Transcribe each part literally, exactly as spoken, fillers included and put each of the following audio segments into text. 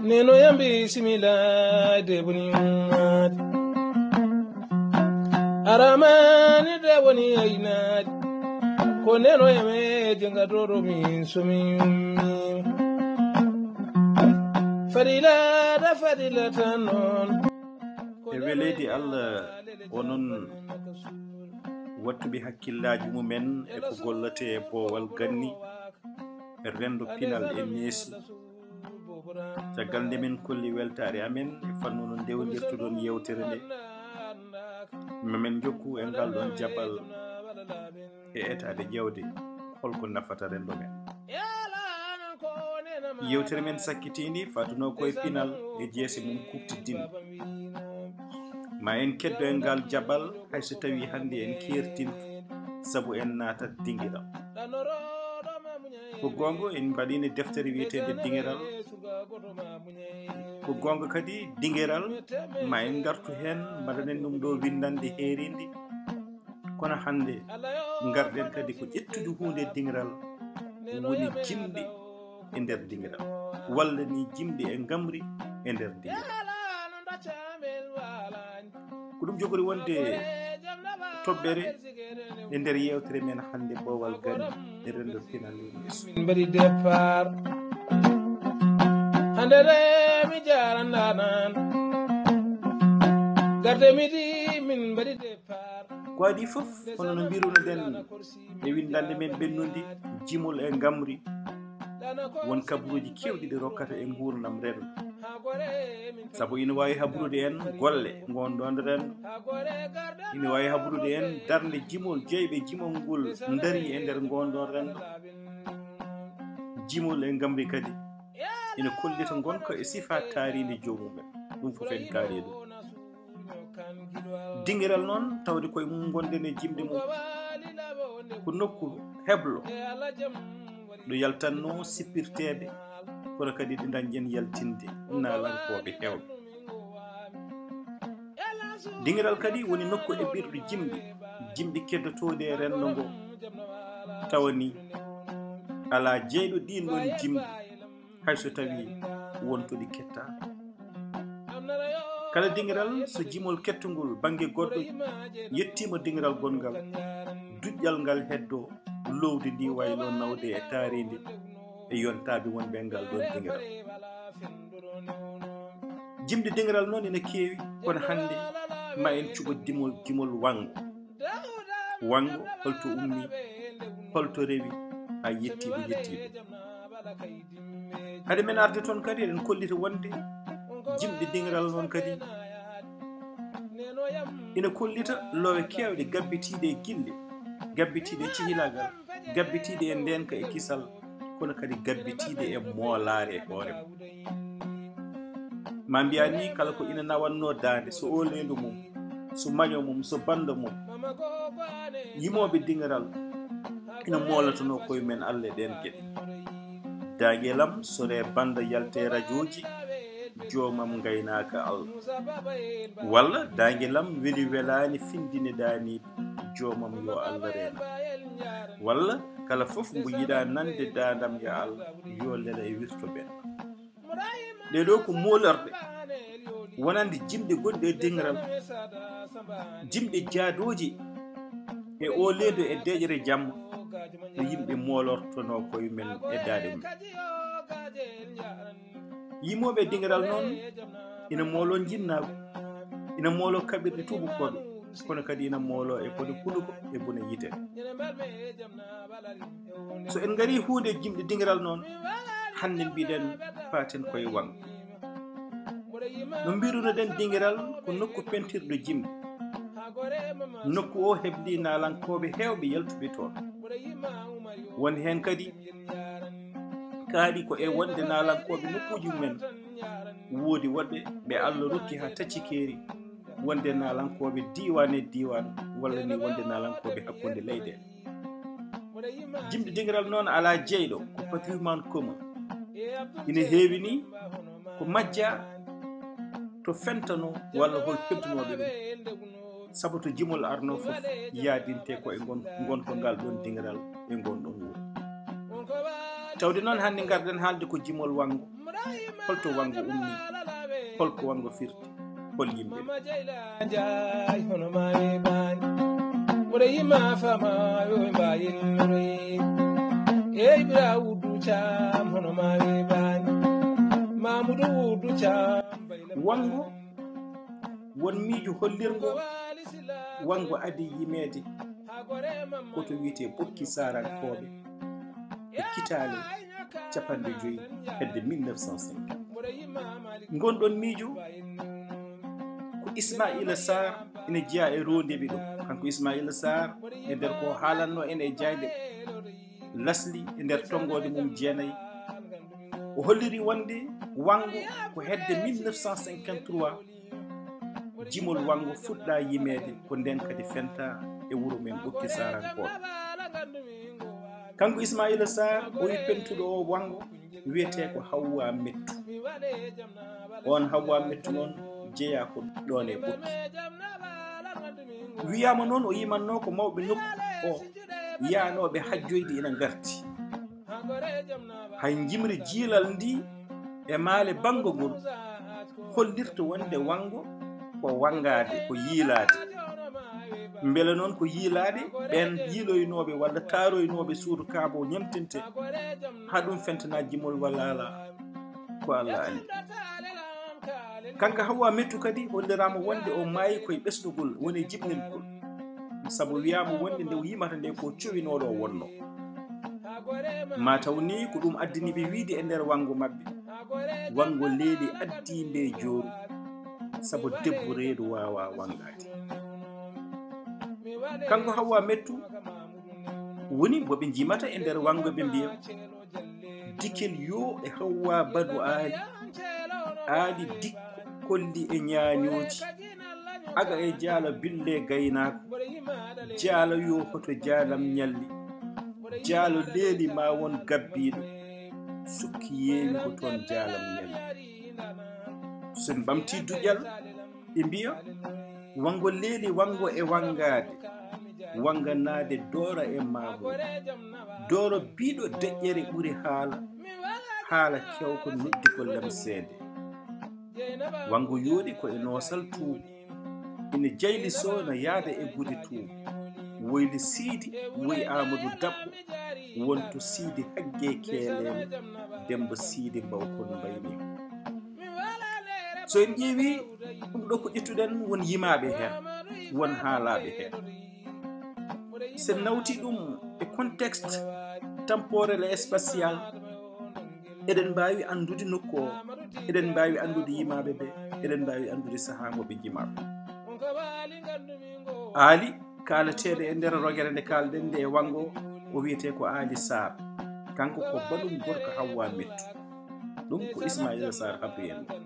Neno yambi simila de boni ummat. Aramani de boni ainat. Ko neno yame jenga doro min sumi ummi. Fadila da fadila tanon. E weleede Allah, onon wattuɓe hakkillaaji mumen e ko gollate e boowal ganni, e renndo pinal e neesi. Caggal nde min kolli weltaare amen e fannu no ndewndirtuɗon yeewtere nde, ma min njokku e ngal ɗon jabal e etaade jawdi, holko nafata renndo men. Yeewtere men sakkitiinde fatunoo ko e pinal e jeese mum kuuɓtidinnde. Ma en keddo e ngal jabal, hay so tawii hannde en keertintu, sabu en naatat dingiral. Ko goonga, en mbaɗiino deftere wiyeteende Dingiral. Ko goonga kadi, dingiral, ma en ngartu heen, mbaɗanen ɗum ɗo winndannde heeriinde. Kono hannde, ngarɗen kadi ko ƴettude huunde dingiral, woni jimɗi e nder dingiral, walla ni jimɗi e ngamri e nder dingiral. Ko ɗum jogori wonde toɓɓere e nder yeewtere men hannde, Boowal Ganni e renndo pinal. Min mbaɗi départ. Hannde de mi jaranda nan. Garde midi min mbaɗi départ. Ko adii fof, hono no mbirunoɗen e winndannde men ɓennundi, jimol e ngamri, won kabaruuji keewɗi ɗi rokkata e nguurndam renndo. Sabu ina waawi habrude en golle ngoon ɗoon renndo. Ina waawi habrude en darnde jimol, jeyɓe jimol ngol ndarii e nder ngoon ɗoon renndo. Jimol e ngamri kadi ina kollita ngonka e sifaa taariindi joomum en. Ɗum fof en kaalii ɗum. Dingiral noon, tawde koye mum ngonɗen e jimɗi mum, ko nokku heblo ɗo yaltannoo sippirteeɓe, kono kadi ɗi ndañƴen yaltinde naalankooɓe heewɓe. Dingiral kadi woni nokku eɓɓirɗo jimɗi, jimɗi keddotooɗi e renndo ngo, tawa ni alaa jeyɗo ɗiin ɗoon jimɗi, hay so tawii won to ɗi kettaa. Kala dingiral, so jimol kettungol bannge goɗɗo yettiima dingiral gonngal, duƴƴal ngal heddoo, lowdi ndi waylo nawde e taariindi e yontaaɓe wonɓe e ngal ɗoon dingiral. Jimɗi dingiral noon ina keewi, kono hannde ma en cuɓo dimol, jimol wanngo. Wanngo, holto ummi, holto rewi, haa yettii ɗo yettii ɗo. Hade men arde toon kadi, eɗen kollita wonde jimɗi dingiral noon kadi ina kollita loowe keewɗe gabbitiiɗe e gille, gabbitiiɗe e cehilaagal, gabbitiiɗe e ndeenka e kisal, kono kadi gabbitiiɗe e moolaare e hoore mum. Ma mbiyaa ni, kala ko ina nawatnoo daande, so ooleendu mum, so maño mum, so bannda mum, yimooɓe dingiral ina moolatonoo koye men Allah e ɗeen geɗe. Daange lam, soree bannda, yaltee rajooji, joomam ngaynaaka Allah. Walla daange lam, weli welaani, findine daaniiɓe, joomam yo Allah reena. Walla kala fof mbo yiɗaa nande daandam ya Allah, yo lelo e wirto ɓen. Ɗee ɗoo ko moolorɗe wonande jimɗi gonɗi e dingiral, jimɗi jaadooji e ooleendu e deeƴre jamma, no yimɓe moolortonoo koye men e daaɗe mum. Yimooɓe dingiral noon ina mooloo njinnaagu, ina mooloo kaɓirɗe tuubakooɓe, kono kadi ina mooloo e bone hunuko e bone yitere. So en ngarii huunde jimɗi dingiral noon, hannde mbiɗen paaten koye wanngo. No mbirunoɗen, dingiral ko nokku pentirɗo jimɗi, nokku o heblii naalankooɓe heewɓe yaltuɓe toon. Won heen kadi kaaɗi ko e wonde naalankooɓe nokkuuji mumen, woodi woɗɓe ɓe Allah rokki haa taccikeeri, wonde naalankooɓe diiwaan e diiwaan, walla ni wonde naalankooɓe hakkunde leyɗe. Jimɗi dingiral noon alaa jeyɗo, ko patrimoine commun. Ina heewi ni ko majjaa to fentanoo walla hol pentunooɓe ɗum. Sabu to jimol arnoo fof, yaadinte ko e ngon, ngonka ngal ɗoon dingiral e ngon ɗoon wuro. Tawde noon hannde ngarɗen haalde ko jimol wanngo. Holto wanngo ummi? Holko wanngo firti? Hol yimɓe? Njaay hono maawe baani. Mboɗo yima fama yo mbayin royi. Ey bira wuddu cam hono maawe baani. Mamudu wuddu cam. Wanngo won miijo hollirngo wanngo adi yimeede ko to wiyetee Bokki Saarankooɓe e kitaale capanɗe joyi hedde mille neuf cent cinquante. Ngon ɗon miijo ko Ismaila Sarr ina jeyaa e rondeɓe ɗum. Kanko Ismaila Sarr e nder ko haalanno en e jayde lasli e nder tonngoode mum jeenayi, o holliri wonde wanngo ko hedde mille neuf cent cinquante-trois jimol wanngo fuɗɗa yimeede, ko nden kadi fenta e wuro men Bokki Saarankooɓe. Kanko Ismaila Sarr o wi pentuɗo o wanngo wiyetee ko Hawwa Mettu. On Hawwa Mettu noon jeyaa ko ɗoon e Bokki. Wiyaama noon o yimanno ko mawɓe nokku o yaanooɓe hajjoyde ina ngarti. Hay njimri jiilal ndi e maale banngo ngol hollirta wonde wanngo ko wanngaade, ko yiilaade. Mbele noon ko yiilaade ɓeen yiiloynooɓe walla taaroynooɓe suudu kaabo ñemtinte haa ɗum fentana jimol walla alaa, ko Allah anndi. Kanko Hawwa Mettu kadi holliraama wonde o maayi koye ɓesnugol, woni e jibnirgol, sabu wiyaama wonde nde o yimata nde ko cowinooɗo o wonno. Ma taw ni ko ɗum addani ɓe wiide e nder wanngo maɓɓe, wanngo leeli addi nde jooru, sabu debbo reedu waawa wanngaade. Kanko Hawwa Mettu woni mbo ɓe njimata e nder wanngo ɓe mbiya, Dikil yo e Hawwa Badu Aali, Aali dikko kolli e ñaañooji, aga e jaala bille gaynaako, jaala yo hoto jaalam ñalli, jaalo leeli ma won gabbiiɗo, sukki yeewi ko toon jaalam ñalli. So en ɓamti duƴal, ɓe mbiya, wanngo leeli wanngo e wanngaade, wannganaade doora e maamuudu. Dooro biiɗo deƴƴere ɓuri haala, haala kewko noddi ko lemseede. Wanngo yooɗi ko e noosal tuubu, ina jayli soo no yaada e gude tuubu. Woyli Siidi, woyi Aamadu Dabbo, wonto Siidi Hagge Keeleele, Demmba Siidi Mbawkon Mbayni. So en ƴeewi ɗum ɗo ko ƴettuɗen won yimaaɓe heen, won haalaaɓe heen. So en nawti ɗum e contexte temporel et spatial, eɗen mbaawi anndude nokku o, eɗen mbaawi anndude yimaaɓe ɓe, eɗen mbaawi anndude sahaa mo ɓe njimaa. Aali kaalateeɗo e nder rogere nde kaalɗen nde e wanngo, o wiyetee ko Aali Saar. Kanko ko baɗum gorko Hawwa Mettu. Ɗum ko Ismaila Saar habri en ɗum.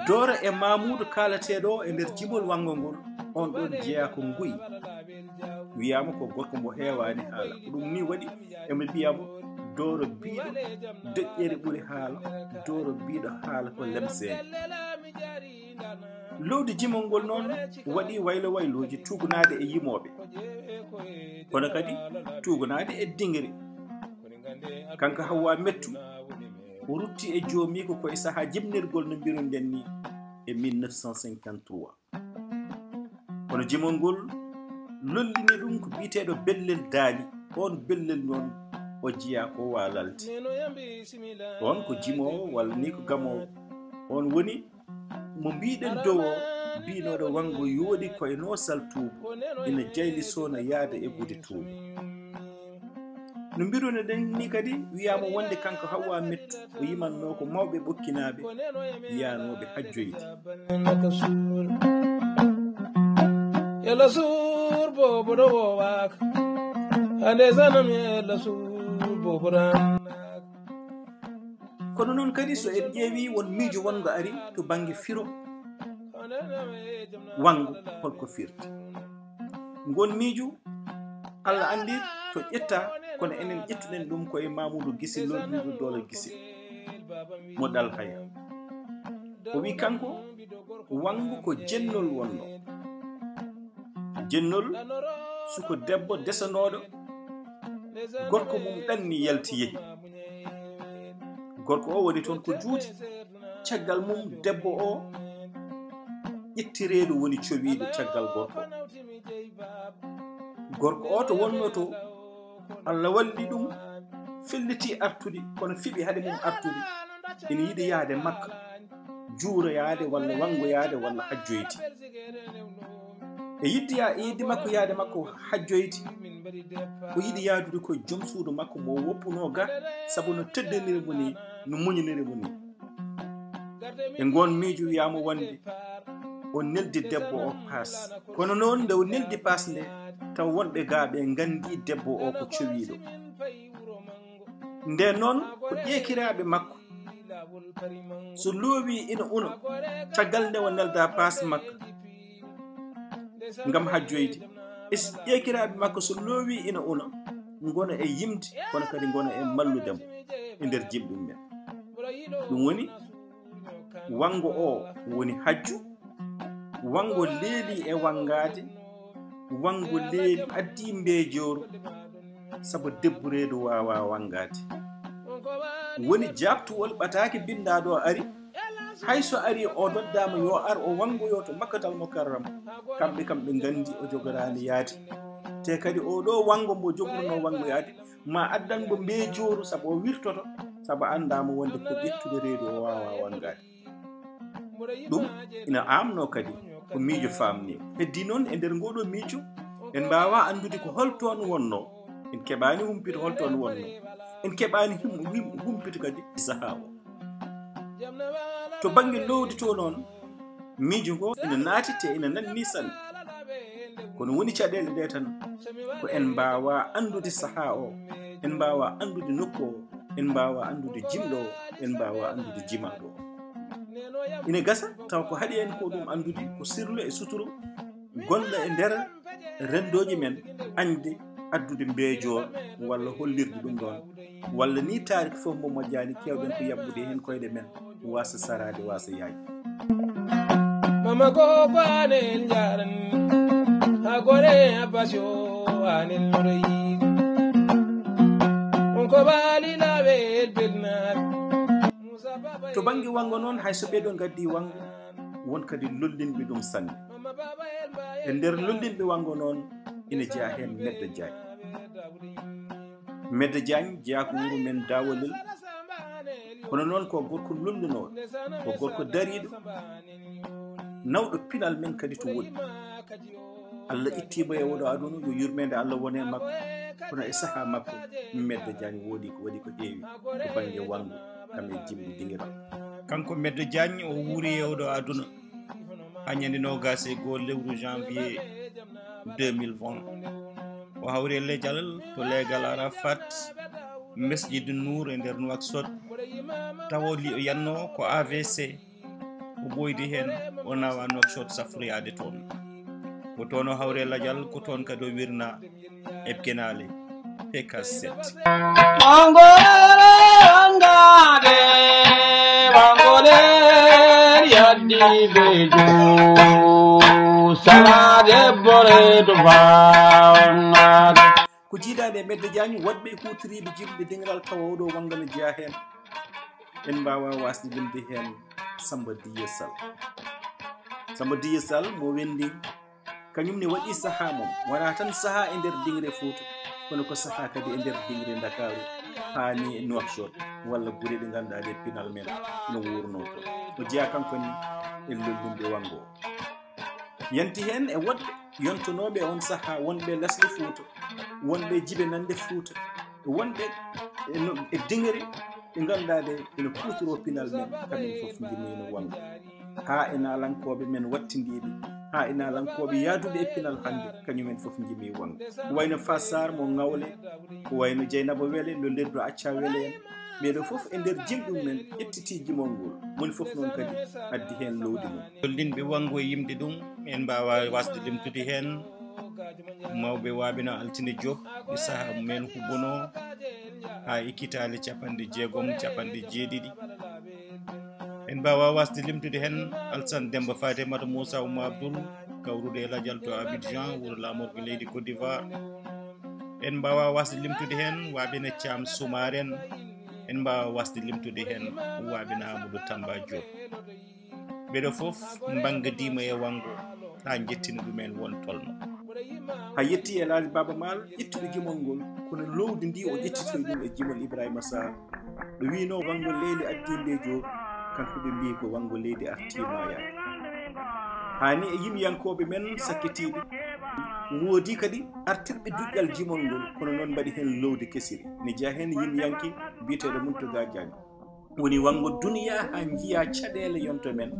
Doora e Mamuudu kaalateeɗo o e nder jimol wanngo ngol, on ɗon jeyaa ko Nguy. Wiyaama ko gorko mbo heewaani haala. Ko ɗum ni waɗi emo mbiyaama Dooro biiɗo deƴƴere ɓuri haala, Dooro biiɗo haala ko lemseede. Lowdi jimol ngol noon waɗi waylo waylooji tuugnaade e yimooɓe, kono kadi tuugnaade e dingiri. Kanko Hawwa Mettu o rutti e joomiiko ko e sahaa jibnirgol no mbiruɗen ni e mille neuf cent cinquante-trois. Kono jimol ngol lollini ɗum ko biyeteeɗo Bellel Daali. On Bellel noon o jeyaa ko Waalalde. On ko jimoowo walla ni ko gamoowo. On woni mo mbiiɗen dow o, biinooɗo wanngo yooɗi koye noosal tuubu, ina jayli soo no yaada e gude tuubu. No mbirunoɗen ni kadi, wiyaama wonde kanko Hawwa Mettu o yimanno ko mawɓe Ɓokkinaaɓe yaanooɓe hajjoyde. Yalla suur boobo ɗo woowaaka, hande sanam yalla suur boobo ɗo annaaka. Kono noon kadi, so en ƴeewi won miijo wonngo ari to bannge firo wanngo, holko firti? Ngon miijo, Allah anndi to ƴetta, kono enen ƴettuɗen ɗum ko e Mamuudu Gise, lolliiɗo Doole Gise mo Ɗal Haya. O wi kanko, wanngo ko jennol wonno. Jennol, suko debbo desanooɗo, Gorko mum ɗanni yalti yehi. Gorko o woni toon ko juuti. Caggal mum debbo o ƴetti reedu woni cowiiɗo caggal gorko. Gorko o to wonno to, Allah walli ɗum, felliti artude, kono fiɓi hade mum artude. Ina yiɗi yahde Makka, juuroyaade walla wanngoyaade walla hajjoyde. E yidde ya-, e yidde makko yahde makko hajjoyde, o yiɗi yahdude ko e joom suudu makko mo woppunoo ga, sabu no teddiniri mo ni, no muñiniri mo ni. E ngoon miijo wiyaama wonde o neldi debbo o paas. Kono noon nde o neldi paas nde, taw wonɓe gaa ɓe nganndi debbo o ko cowiiɗo. Ndeen noon ko ƴeekiraaɓe makko. So loowii ina una, caggal nde o nelda paas makko ngam hajjoyde. Is-, ƴeekiraaɓe makko so loowii ina una, ngona e yimde, kono kadi ngona e mallude mo e nder jimɗum men. Ɗum woni, wanngo o woni hajju, wanngo leeli e wanngaade, wanngo leeli addi mbeejooru, sabu debbo reedu waawaa wanngaade. Woni jaabtuwol ɓataake binndaaɗo o ari, hay so ari o noddaama yo ar o wanngoyo to Makkatal Mukarram, kamɓe kam ɓe nganndi o jogoraani yaade. Te kadi oo ɗoo wanngo mbo jogornoo wanngoyaade, ma addan mbo mbeejooru sabu o wirtoto, sabu anndaama wonde ko ƴettude reedu o waawaa wanngaade. Ɗum ina aamnoo kadi ko miijo faamnii. Heddii noon e nder ngooɗoo miijo, en mbaawaa anndude ko hol toon wonnoo. En keɓaani humpito hol toon wonnoo. En keɓaani him-, him-, humpito kadi sahaa o. To bannge loowdi to noon, miijo ngo ina naati te ina nanni sanne. Kono woni caɗeele ɗe tan, ko en mbaawaa anndude sahaa o, en mbaawaa anndude nokku o, en mbaawaa anndude jimɗo o, en mbaawaa anndude jimaaɗo o. Ina gasa taw ko haɗi en ko ɗum anndude ko sirlu e suturu gonɗo e nder renndooji men, añde addude mbeejoor walla hollirde ɗum ɗoon, walla ni taariki fof mbo moƴƴaani, keewɗen ko yaɓɓude heen koyɗe men, waasa saraade, waasa yaaj. Mama ko ko anen jaran, ha gore ha basio anen moroyi. On ko bali na wel belna. To bannge wanngo noon, hay so ɓeɗo ngaddi wanngo, won kadi lollinɓe ɗum sanne. E nder lollinɓe wanngo noon, ina jeyaa heen Medda Jaañ. Medda Jaañ jeyaa ko wuro men Daawalel. Kono noon ko gorko lullunooɗo, ko gorko dariiɗo, nawɗo pinal men kadi to woɗɗi. Allah ittii mo e oɗo aduna, yo yurmeende Allah wone makko. Kono e sahaa makko, Medda Jaañ woodi ko waɗi ko heewi to bannge wanngo, kam e jimɗi dingiral. Kanko Medda Jaañ o wuuri e oɗo aduna haa ñande noogaas e goo lewru janvier deux mille vingt. O hawri e lejal to leegal Arafat, Mesjid Nour e nder Nouakchott. Tawa o li-, o yannoo ko A V C. O ɓooydi heen, o nawa Nouakchott safroyaade toon. Ko toon o hawri e lajal, ko toon kadi o wirna e Kenaale P K sept. Mangole angade, mangole yaddi beju, sala debbo reedu fawnade. Ko jiidaade e Medda Jaañ, woɗɓe huutoriiɓe jimɗi dingiral tawa oɗo wanngo ne jeyaa heen. En mbaawaa waasde limde heen Samba Diye Sall. Samba Diye Sall mo Wenndiŋ, kañum ne waɗi sahaa mum, wonaa tan sahaa e nder dingre Fuuta, kono ko sahaa kadi e nder dingre Ndakaaru, haa ni e Nouakchott, walla gure ɗe ngannduɗaa ɗe pinal men no wuurnoo toon. O jeyaa kanko ne e lollumɓe wanngo. Yanti heen e woɗɓe yontonooɓe on sahaa, wonɓe Lasli Fuuta, wonɓe Jibe Nande Fuuta, wonɓe e no, e dingre ɗe ngannduɗaa ɗe ina kuutoroo pinal men, kamen fof njimino wanngo. Haa e naalankooɓe men wattindiiɓe, haa e naalankooɓe yaaduɓe e pinal hannde, kañumen fof njimi wanngo. Ko wayno Faas Saar mo Ŋawle, ko wayno Jeynaba Wele, lollirɗo Acca Wele en. Ɓeeɗo fof e nder jimɗum men ƴettiti jimol ngol. Moni fof noon kadi addi heen loowdi mum. Lollin ɓe wanngo e yimde ɗum, en mbaawaa waasde limtude heen. Mawɓe waaɓe no Altine Diop, e sahaa mumen hubbunoo haa e kitaale capanɗe jeegom, capanɗe jeeɗiɗi. En mbaawaa waasde limtude heen Alsan Demba Fatimata Moussa Oumar Abdoul, kawruɗo e lajal to Abidjan, wuro laamorgo leydi Côte d'Ivoire. En mbawa wasde limtude heen waɓe no Caam Sumaar en, en mbawa wasde limtude heen waɓe no Amadou Tamba Diop. Ɓeɗo fof mbangadiima e wanngo haa njettini ɗumen won tolno. Ha yetti e laaji Baaba Maal ƴettude jimol ngol, kono lowdi ndi o ƴettitoy ɗum e jimol Ibrahima Sarr. Ɓe wino wanngo leydi addiinde e joor, kanko ɓe mbi ko wanngo leydi artiima yaade. Hani e yimyankooɓe men sakkitiiɓe, woodi kadi artirɓe duƴƴal jimol ngol, kono noon mbaɗi heen lowdi kesiri. Ne jeya heen yimyanke biyeteeɗo Muntaga Jaañ. Woni wanngo duniya haa njiya caɗeele yonto men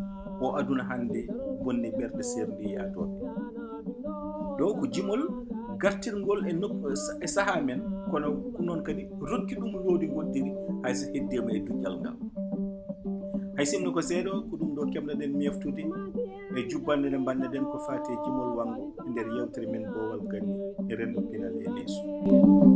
o aduna hannde bonni ɓerɗe serndi yaatooɓe. Donc jimol gartirngol e nokku, e sahaa men, kono ko noon kadi rokki ɗum lowdi ngoddiri hay so heddiima e duƴƴal ngal. Hay sinno ko seeɗa, ko ɗum ɗo keɓnoɗen meftude e jubbannde nde mbannoɗen ko faati e jimol wanngo e nder yewtere men Boowal Ganni e renndo pinal e leesu.